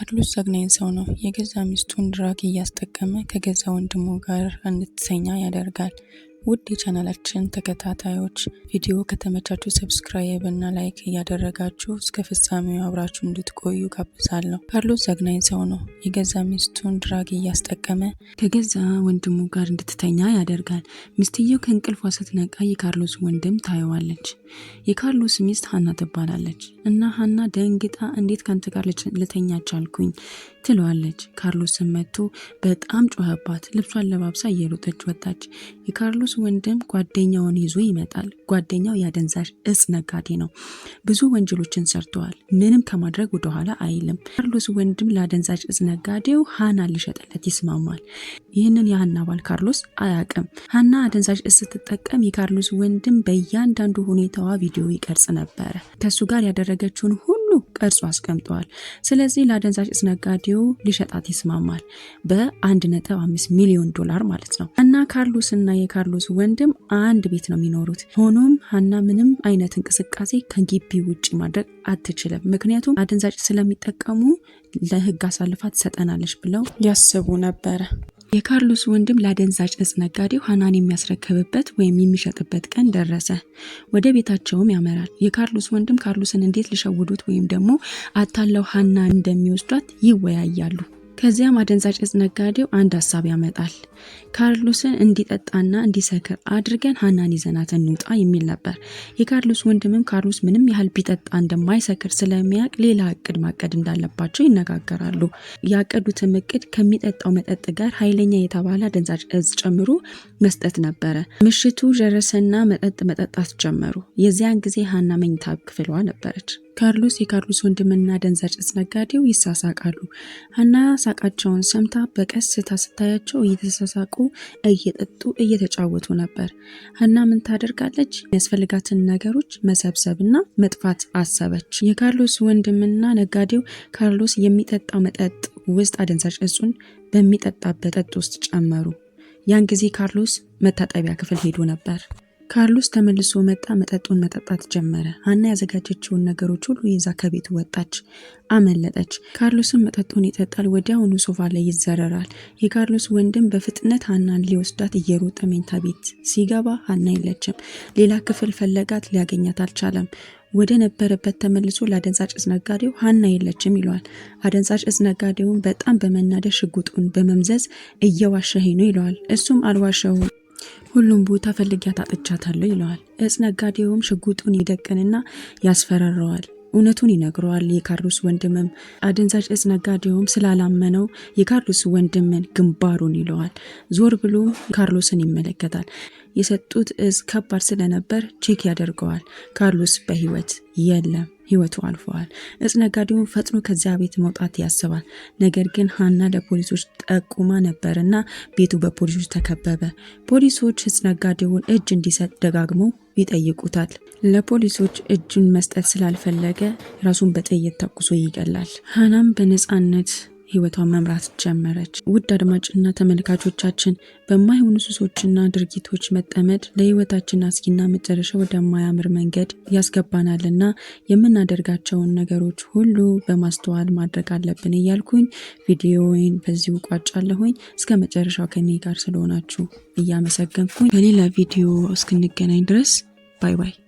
ካርሎስ ዘግናኝ ሰው ነው። የገዛ ሚስቱን drug እያስጠቀመ ከገዛ ወንድሙ ጋር እንድትተኛ ያደርጋል። ውድ የቻናላችን ተከታታዮች፣ ቪዲዮ ከተመቻችሁ subscribe እና like እያደረጋችሁ እስከ ፍጻሜው አብራችሁ እንድትቆዩ ጋብዛለሁ። ካርሎስ ዘግናኝ ሰው ነው። የገዛ ሚስቱን drug እያስጠቀመ ከገዛ ወንድሙ ጋር እንድትተኛ ያደርጋል። ሚስትየው ከእንቅልፏ ስትነቃ የካርሎስ ወንድም ታየዋለች። የካርሎስ ሚስት ሀና ትባላለች እና ሀና ደንግጣ "እንዴት ከአንተ ጋር ልተኛ ቻልኩኝ?" ትለዋለች። ካርሎስን መጥቶ በጣም ጮኸባት። ልብሷን ለባብሳ እየሮጠች ወጣች። የካርሎስ ወንድም ጓደኛውን ይዞ ይመጣል። ጓደኛው የአደንዛዥ እጽ ነጋዴ ነው። ብዙ ወንጀሎችን ሰርተዋል። ምንም ከማድረግ ወደኋላ አይልም። ካርሎስ ወንድም ለአደንዛዥ እጽ ነጋዴው ሀና ሊሸጥለት ይስማማል። ይህንን የሀና ባል ካርሎስ አያውቅም። ሀና አደንዛዥ እጽ ስትጠቀም የካርሎስ ወንድም በእያንዳንዱ ሁኔታዋ ቪዲዮ ይቀርጽ ነበረ። ከእሱ ጋር ያደረገችውን ሁሉ ቀርጾ አስቀምጠዋል። ስለዚህ ለአደንዛዥ እጽ ነጋዴው ሊሸጣት ይስማማል። በ1.5 ሚሊዮን ዶላር ማለት ነው። እና ካርሎስ እና የካርሎስ ወንድም አንድ ቤት ነው የሚኖሩት። ሆኖም ሀና ምንም አይነት እንቅስቃሴ ከግቢ ውጭ ማድረግ አትችልም። ምክንያቱም አደንዛዥ ስለሚጠቀሙ ለህግ አሳልፋ ትሰጠናለች ብለው ያስቡ ነበረ። የካርሎስ ወንድም ለአደንዛዥ እጽ ነጋዴው ሀናን የሚያስረክብበት ወይም የሚሸጥበት ቀን ደረሰ። ወደ ቤታቸውም ያመራል። የካርሎስ ወንድም ካርሎስን እንዴት ሊሸውዱት ወይም ደግሞ አታለው ሀና እንደሚወስዷት ይወያያሉ። ከዚያም አደንዛዥ እጽ ነጋዴው አንድ ሀሳብ ያመጣል። ካርሎስን እንዲጠጣና እንዲሰክር አድርገን ሀናን ይዘናት እንውጣ የሚል ነበር። የካርሎስ ወንድምም ካርሎስ ምንም ያህል ቢጠጣ እንደማይሰክር ስለሚያውቅ ሌላ እቅድ ማቀድ እንዳለባቸው ይነጋገራሉ። ያቀዱትም እቅድ ከሚጠጣው መጠጥ ጋር ኃይለኛ የተባለ አደንዛዥ እጽ ጨምሮ መስጠት ነበረ። ምሽቱ ደረሰና መጠጥ መጠጣት ጀመሩ። የዚያን ጊዜ ሀና መኝታ ክፍሏ ነበረች። ካርሎስ፣ የካርሎስ ወንድምና አደንዛዥ እጽ ነጋዴው ይሳሳቃሉ። ሀና ሳቃቸውን ሰምታ በቀስታ ስታያቸው እየተሳሳቁ፣ እየጠጡ፣ እየተጫወቱ ነበር። ሀና ምን ታደርጋለች? የሚያስፈልጋትን ነገሮች መሰብሰብና መጥፋት አሰበች። የካርሎስ ወንድምና ነጋዴው ካርሎስ የሚጠጣው መጠጥ ውስጥ አደንዛዥ እጹን በሚጠጣበት መጠጥ ውስጥ ጨመሩ። ያን ጊዜ ካርሎስ መታጠቢያ ክፍል ሄዶ ነበር። ካርሎስ ተመልሶ መጣ። መጠጡን መጠጣት ጀመረ። ሀና ያዘጋጀችውን ነገሮች ሁሉ ይዛ ከቤቱ ወጣች፣ አመለጠች። ካርሎስም መጠጡን ይጠጣል። ወዲያውኑ ሶፋ ላይ ይዘረራል። የካርሎስ ወንድም በፍጥነት ሀናን ሊወስዳት እየሮጠ መኝታ ቤት ሲገባ ሀና የለችም። ሌላ ክፍል ፈለጋት፣ ሊያገኛት አልቻለም። ወደ ነበረበት ተመልሶ ለአደንዛዥ እጽ ነጋዴው ሀና የለችም ይለዋል። አደንዛዥ እጽ ነጋዴውን በጣም በመናደድ ሽጉጡን በመምዘዝ "እየዋሸኸኝ ነው" ይለዋል። እሱም "አልዋሸሁም፣ ሁሉም ቦታ ፈልጊያት አጥቻታለሁ" ይለዋል። እጽ ነጋዴውም ሽጉጡን ይደቅንና ያስፈራረዋል። እውነቱን ይነግረዋል። የካርሎስ ወንድምም አደንዛዥ እጽ ነጋዴውም ስላላመነው የካርሎስ ወንድምን ግንባሩን ይለዋል። ዞር ብሎ ካርሎስን ይመለከታል። የሰጡት እጽ ከባድ ስለነበር check ያደርገዋል። ካርሎስ በህይወት የለም። ህይወቱ አልፈዋል። እጽ ነጋዴውን ፈጥኖ ከዚያ ቤት መውጣት ያስባል። ነገር ግን ሀና ለፖሊሶች ጠቁማ ነበርና ቤቱ በፖሊሶች ተከበበ። ፖሊሶች እጽ ነጋዴውን እጅ እንዲሰጥ ደጋግመው ይጠይቁታል። ለፖሊሶች እጁን መስጠት ስላልፈለገ ራሱን በጥይት ተኩሶ ይገላል። ሀናም በነፃነት ህይወቷን መምራት ጀመረች። ውድ አድማጭና ተመልካቾቻችን፣ በማይሆኑ ሱሶችና ድርጊቶች መጠመድ ለህይወታችን አስጊና መጨረሻ ወደማያምር መንገድ ያስገባናልና የምናደርጋቸውን ነገሮች ሁሉ በማስተዋል ማድረግ አለብን እያልኩኝ ቪዲዮውን በዚሁ ቋጫለሁኝ። እስከ መጨረሻው ከኔ ጋር ስለሆናችሁ እያመሰገንኩኝ በሌላ ቪዲዮ እስክንገናኝ ድረስ bye bye።